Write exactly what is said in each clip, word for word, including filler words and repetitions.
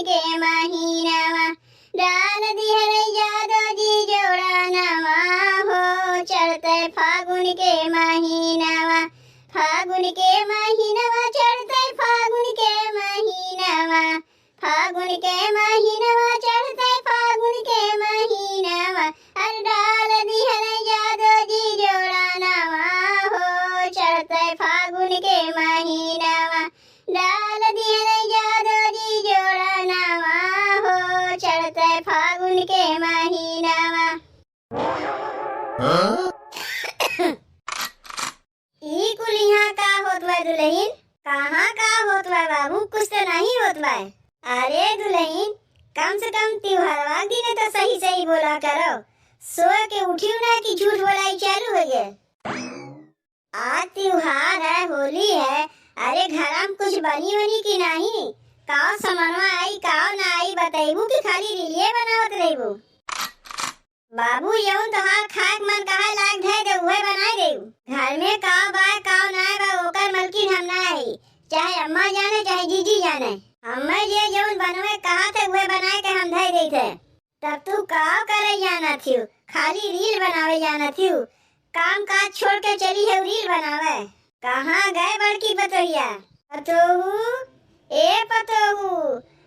के महीनवा, डाल दिहले जादो जी जोड़ा नवा हो, चढ़ते फागुन के महीनवा, फागुन के महीनवा, चढ़ते फागुन के महीनवा, फागुन के महीनवा, चढ़ते फागुन के महीनवा, अरे डाल दिहले जादो जी जोड़ा नवा हो, चढ़ते फागुन के महीनवा, डाल दिहले जादो जी जोड़ा नवा हो, चढ़ते फागुन के महीनवा। हाँ? ई कुल इहाँ का होत बा दुलहिन? कहाँ का होत बा बाबू? कुछ तो नहीं होत बा। अरे दुलहिन, कम से कम त्योहारवा के दिने तो सही सही बोला करो। सो के उठियो ना कि झूठ बोलाई चालू होइ गए। आज त्योहार है, होली है, अरे घरा में कुछ बनी वनी कि नहीं? काव समनवा आई, काव ना आई, बतैबू कि खाली रीलिये बनावत रहबू? बाबू, जौन तोहार खाए के मन कहे लायक धै दे, उहे बनाए देउ। घर में काव बाय, काव नाय बा, ओकर मलकिन हम ना हई। चाहे अम्मा जाने, चाहे जीजी जाने। हमें जे जौन बनवे कहत है, उहे बनाए के हम धै देत है। तब तू काव करे जानत हिउ? खाली रील बनावे जानत हिउ। काम काज छोड़ के चली है रील बनावे। कहाँ गए बड़की पतोहिया? पतोहू, ए पतोहू,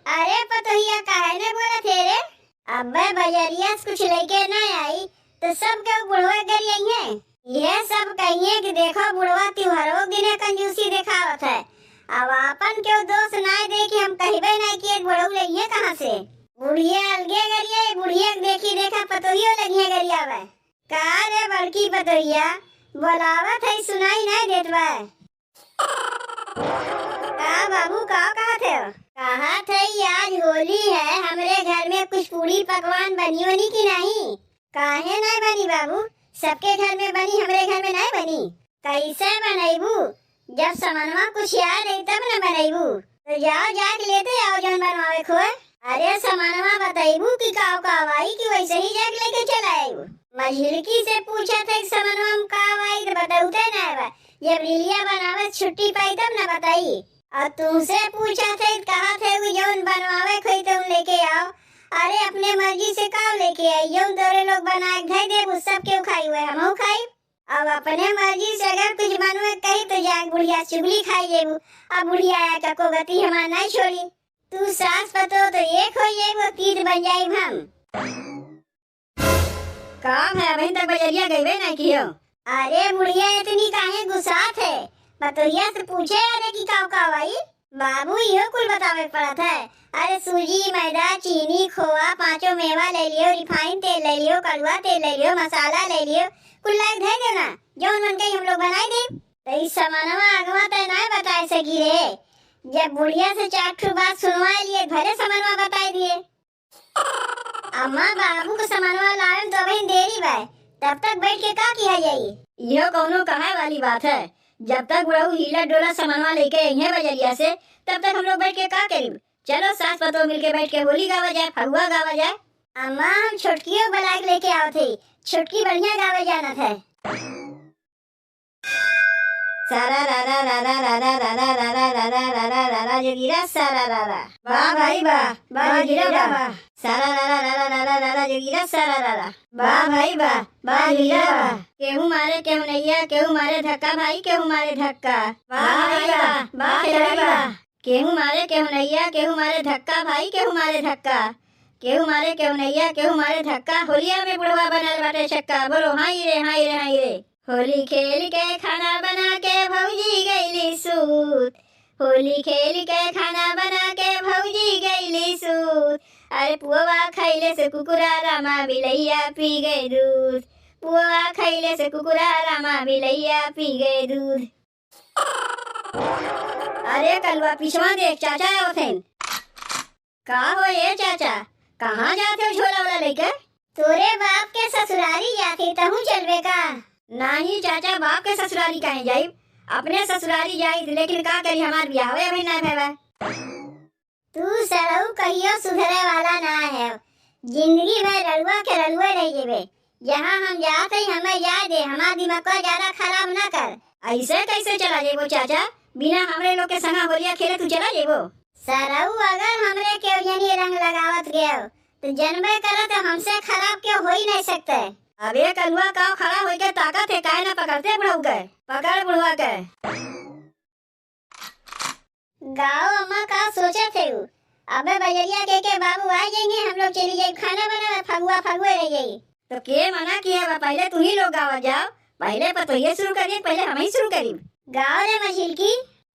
अरे पतोहिया काहे ने बोलत है रे? अब्बे बजरिया से कुछ लेके ना आई तो सब केहू बुढ़वे गरियइहें। इहे सब कहिए कि देखो बुढ़वा त्योहारो के दिने कंजूसी देखावत है। अब आपन केहू दोष ना दे कि हम कहबे ना कि एक बुढ़ऊ लइहे कहाँ से। बुढ़िया अलगे गरिया, बुढ़िया के देखी देखा पतोहियो लगिए गरियावे। का रे बड़की पतोहिया, बोलावत है सुनाई ना देत बा। का बाबू, का कहत है? कहत है आज होली है, हमरे घर में कुछ पूड़ी पकवान बनी होनी कि नहीं? काहे नहीं बनी बाबू, सबके घर में बनी, हमरे घर में नहीं बनी। कैसे बनैबू? जब समनवा कुछ याद आई तब न बनैबू। तो जाओ जाके लेते आओ जौन बनवावे खोए। अरे समनवा बतैबू कि काव काव आई कि वैसे ही जाके लेके चला आइबू। मझिलकी से पूछत है कि समनवा में काव आई तो बतौते ना बा। जब रीलिया बनावे छुट्टी पाई तब न बताई। और तुमसे पूछत है, कहत है कि जौन बनवावे खोई तौन लेके आओ। अरे अपने मर्जी से काव लेके आई, जौन तोरे लोग बना के धै देबू, सब केहू खाई हुए हमहू खाई। अब अपने मर्जी से अगर कुछ बनवे कही तो जाके बुढ़िया से चुगली खाई जेबू। अब बुढ़िया आया कको गति हमार नहीं छोड़ी। तू सास पतो तो एक हो जेबू, तीत बन जाई हम। का है, अबहिन तक बजरिया गइबे नहीं कियो? अरे बुढ़िया इतनी काहे गुस्सात है? पतोहिया से पूछे अरे कि काव काव आई? बाबू इहो कुल बतावे के पड़त है। अरे सूजी, मैदा, चीनी, खोआ, पाँचों मेवा ले लियो, रिफाइन तेल ले लियो, कड़ुआ तेल ले लियो, मसाला ले लियो, कुल लाइके धै देना, जौन मन कही हम लोग बनाई देब। तो ई समनवा अगवा तय नाय बताए सकी रे। जब बुढ़िया से चार ठो बात सुनवा लिए, भले समनवा बताई दिए। अम्मा, बाबू के समनवा लावे में तो अबहिन देरी बा, तब तक बैठ के का किया जाई? इहो कौनो कहे वाली बात है? जब तक बुढ़ऊ हीला डोला समनवा लेके अइहें बजरिया से, तब तक हम लोग बैठ के का करीब? चलो सास पतोह मिलके बैठ के होली गावा जाए, फगुआ गावा जाए। अम्मा, हम छोटकियो बुला के लेके आवत हई, छोटकी बढ़िया गावे जानत है। सारा रा रा रा रा रा रा रा रा रा रा रा रा रा रा रा रा जोगीरा सारा रा रा। वाह भाई वाह, वाह जोगीरा वाह। सारा रा रा रा रा रा रा रा रा जोगीरा सारा रा रा। वाह भाई वाह, वाह जोगीरा वाह। केहू मारे केहू नैया, केहू मारे धक्का भाई, केहू मारे धक्का। वाह भाई वाह, वाह खेसारी वाह। केहू मारे केहू नैया, केहू मारे धक्का भाई, केहू मारे धक्का। केहू मारे केहू नैया, केहू मारे धक्का। होलिया में बुढ़वा बनल बाटे छक्का। बोलो हाय रे, हाय रे, हाय रे। होली खेल के खाना बना के भौजी गईली सूत। होली खेल के खाना बना के भौजी गईली सूत। अरे पुआ खैले से कुकुरा रामा बिलैया पी गए दूध। पुआ खैले से कुकुरा रामा बिलैया पी गए दूध। अरे कलुआ, पिछवा देख, चाचा आवत हन। का हो ए चाचा, कहाँ जात हो झोला ओला लेके? तोरे बाप के ससुरारी जात ही, तहूँ चलबे का? नाही चाचा, बाप के ससुरारी काहे जाइब? अपने ससुरारी जाइत, लेकिन का करी, हमार बियाहवे अभी ना भवा। तू सरऊ कहियो सुधरे वाला ना है। जिंदगी भर रड़ुआ के रड़ुए रह जेबे। जहाँ हम जात हई, हमें जाए दे, हमार दिमागवा ज्यादा खराब ना कर। ऐसे कैसे चला जेबो चाचा? बिना हमरे लोग के संगा होलिया खेले तू चला जेबो? सरऊ, अगर हमरे केहू जनी तो जनबे करत है, हमसे खराब केहू होई नहीं सकते। अब ये कलुआ काव खड़ा होई के ताकत है, काहे ना पकड़ते बुढ़ऊ के? पकड़ बुढ़वा के। गाओ अम्मा, का सोचत है उ? अबे बजरिया के, के बाबू आ जाएंगे, हम लोग चली जाई खाना बनावे, फगुआ फगुए रह जाई। तो के मना किया बा? पहले तू ही लोग गावा जाओ, पहले पतोहिए शुरू करिए, पहले हम ही शुरू करी। गाओ रे मझिलकी,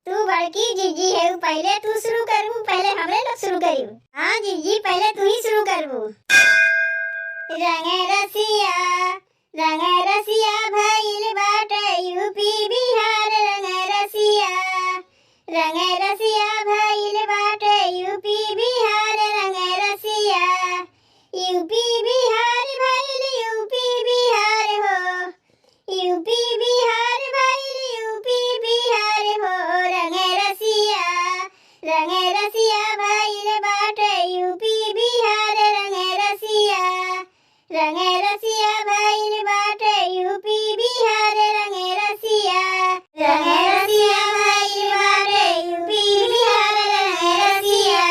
तू बड़की जिज्जी है, पहले तू शुरू करू, पहले हमरे लोग शुरू करी। हाँ जिज्जी, पहले तू ही शुरू करबू। रंग रसिया, रंग रसिया भइल बाटे यूपी बिहार, रंग रसिया, रंग रसिया भइल बाटे यूपी बिहार, रंग रसिया, यूपी बिहार भइल यूपी बिहार हो, यूपी बिहार भइल यूपी बिहार हो, रंग रसिया, रंग रसिया भइल बाटे यूपी बिहार, रंग रसिया, रंग रसिया भइल बाटे यूपी बिहार, रंग रसिया, रंग रसिया भइल बाटे यूपी बिहार, रंग रसिया,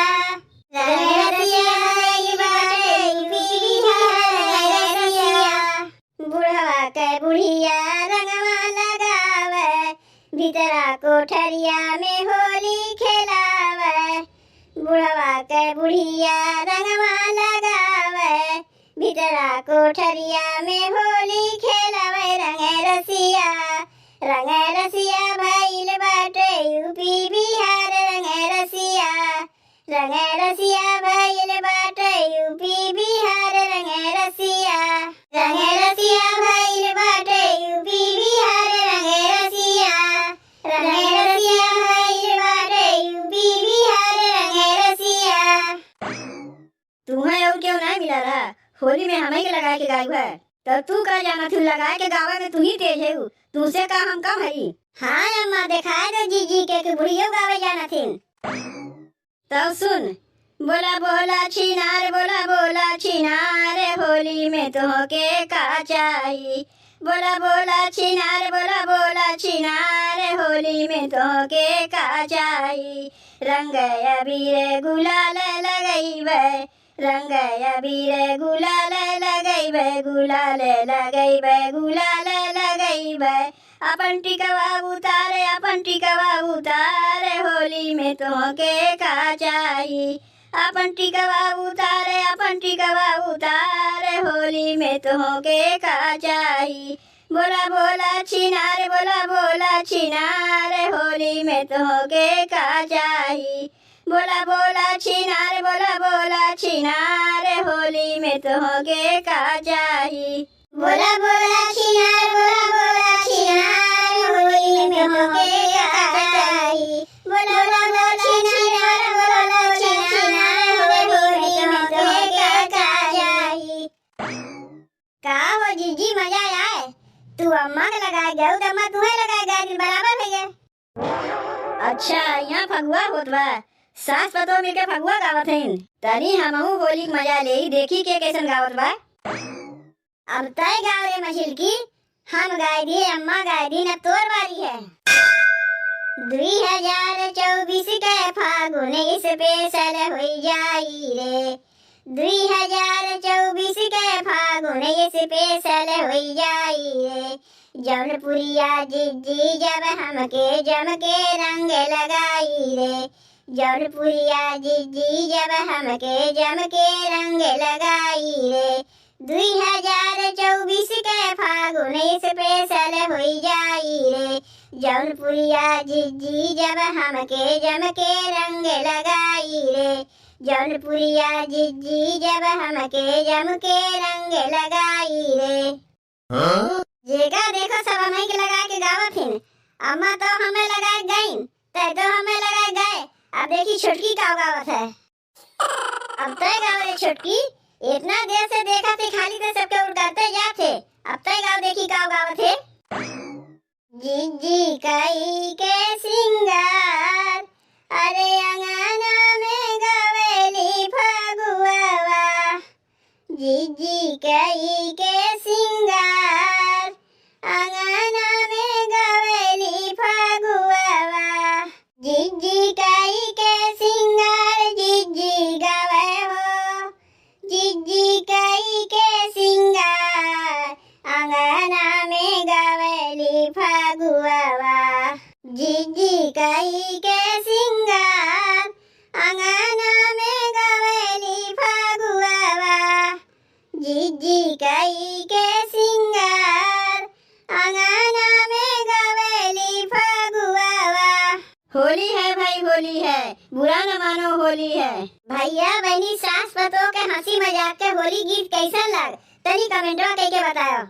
रंग रसिया भइल बाटे यूपी बिहार, रंग रसिया। बुढ़वा के बुढ़िया रंगवा लगावे, भीतरा कोठरिया में होली खेलावे। बुढ़वा के बुढ़िया रंगवा लगावे, भीतरा कोठरिया में होली खेलावे। रंग रसिया, रंग रसिया भइल बाटे यूपी बिहार, रंग रसिया, रंग रसिया भइल बाटे यूपी बिहार, रंग रसिया, रंग रसिया भइल बाटे यूपी बिहार, रंग रसिया, रंग रसिया भइल बाटे यूपी बिहार, रंग रसिया। तुम्हें और क्यों नहीं मिला रहा? होली में हमें के लगा के गायब है। तो तू का जाना थी लगा के गावे में तू ही तेज है, तुमसे का हम कम हई? हाँ अम्मा, दिखाए दे जीजी के कि बुढ़ियो गावे जाना थी। तब सुन, बोला बोला छिनार, बोला बोला छिनार, होली में तोहके का चाही? बोला बोला छिनार, बोला बोला छिनार, होली में तोहके का चाही? रंग अबीर गुलाल लगइबे, रंग अबीर गुलाल लगइबे, गुलाल लगइबे, गुलाल लगइबे। अपन टिकवा उतारे, अपन टिकवा उतारे, होली में तोहके का चाही? अपन टिकवा उतारे, अपन टिकवा उतारे, होली में तोहके का चाही? बोला बोला छिनार, बोला बोला छिनार, होली में तोहके का चाही? बोला बोला छिनार, बोला बोला छिनार, होली में तोहके का चाही? बोला बोला छिनार, बोला बोला छिनार, होली में तोहके का चाही? बोला बोला छिनार, बोला बोला छिनार, होली में तोहके का चाही? का हो जीजी, मजा आए? तू अम्मा के लगाए गऊ, त अम्मा तुहे लगाए गए, दिन बराबर भइया। अच्छा, यहाँ फगुआ होत बा, सास पतोह मिलके फगुआ गावत हईन। तनी हमहू होली के मजा लेई, देखी के कैसन गावत बा। अब तय गाव रे मझिलकी, हम गाय दी, अम्मा गाय दी, न तोर बारी है। दुई हजार चउबीस के फागुन special होई जाई रे, दुई हजार चउबीस के फागुन special होई जाई रे। जौनपुरिया जिज्जी जब हमके जम के रंग लगाई रे, जौनपुरिया जिज्जी जब हमके जम के रंग लगाई रे। दुई हजार चउबीस के फागुन special होई जाई रे। जौनपुरिया जिज्जी जब हमके जम के रंग लगाई रे, जौनपुरिया जिज्जी जब हमके जम के रंग लगाई रे। हाँ? जेका देखो सब हमही के लगा के गावत हिन। अम्मा तो हमें लगा के गईन, तै तो हमें लगा के गए। अब देखी छोटकी का गावत है। अब तय गाव रे छोटकी, इतना देर से देखा थे, खाली ते सबके उड़काते जात थे। अब तय गाव देखी का गावत है। जिज्जी कई के सिंगार, अरे अंगना में गवेली फगुआवा। जिज्जी कई के सिंगार, अंगना में गवेली फगुआवा। जिज्जी कई के सिंगार, जिज्जी गावे हो, फगुआवा। जिज्जी कई के सिंगार, अंगना में गवेली फगुआवा। जिज्जी कई के सिंगार, अंगना में गवेली फगुआवा। होली है भाई, होली है, बुरा न मानो, होली है। भैया बहनी, सास पतोह के हंसी मजाक के होली गीत कैसन लग, तनी कमेंटवा कइके बतायो।